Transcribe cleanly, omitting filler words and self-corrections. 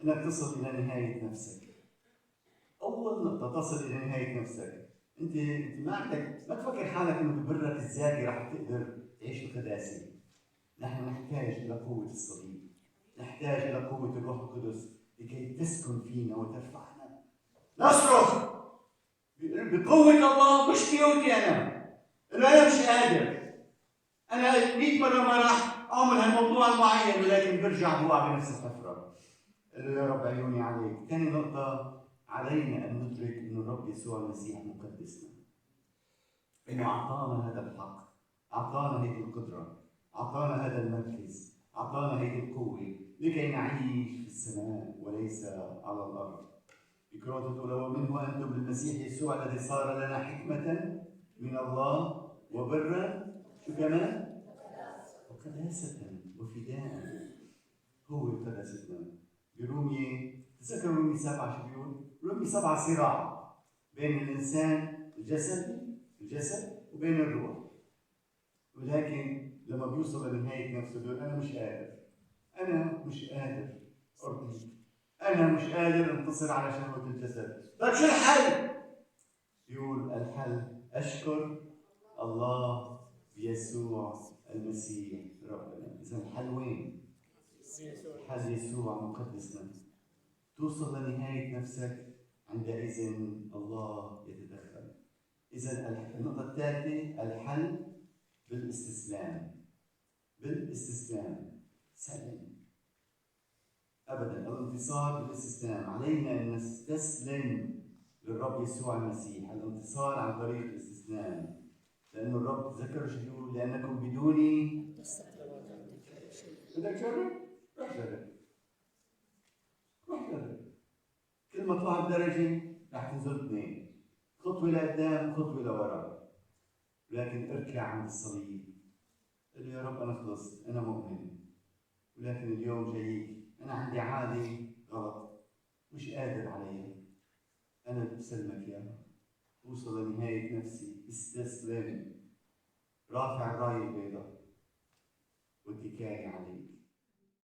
انك تصل الى نهاية نفسك. اول نقطة تصل الى نهاية نفسك. انت ما عندك، ما تفكر حالك انه ببرك الذاتي رح تقدر تعيش القداسة. نحن نحتاج الى قوة الصليب، نحتاج الى قوة الروح القدس لكي تسكن فينا وترفعنا. نصرخ بقوة الله، مش بقوتي انا، انه انا مش قادر، انا 100 مرة ما راح اعمل هالموضوع المعين، ولكن برجع بوقع بنفس الحفرة. قل له يا رب عيوني عليك. ثاني نقطة، علينا ان ندرك انه الرب يسوع المسيح مقدسنا، انه اعطانا هذا الحق، اعطانا هذه القدرة، اعطانا هذا المركز، اعطانا هذه القوة لكي نعيش في السماء وليس على الارض. بكورنثوس الأولى: ومنه انتم بالمسيح يسوع الذي صار لنا حكمه من الله وبرا، شو كمان؟ وقداسة وفداء. هو قداستنا. برومية، تذكروا رومية 7 شو بيقول؟ رومية 7 صراع بين الإنسان الجسد وبين الروح. ولكن لما بيوصل لنهاية نفسه بيقول أنا مش قادر، أنا مش قادر أرضيك، أنا مش قادر أنتصر على شهوة الجسد. طيب شو الحل؟ يقول الحل: أشكر الله بيسوع المسيح ربنا. إذا الحل وين؟ الحل يسوع مقدسنا. توصل لنهاية نفسك، عندئذ الله يتدخل. إذا النقطة الثالثة، الحل بالاستسلام. بالاستسلام، سلم أبدا. الانتصار بالاستسلام. علينا أن نستسلم للرب يسوع المسيح. الانتصار عن طريق الاستسلام، لأنه الرب تذكروا شو بيقول: لأنكم بدوني بدك تجرب؟ روح جرب، روح جرب. كل ما طلعت درجة رح تنزل 2، خطوة لقدام خطوة لورا، ولكن اركع عند الصليب، قل له يا رب أنا خلصت، أنا مؤمن، ولكن اليوم جايك، أنا عندي عادة غلط مش قادر عليها، أنا بسلمك إياها. أوصل لنهاية نفسي، استسلم، رافع الراية البيضاء واتكالي عليك.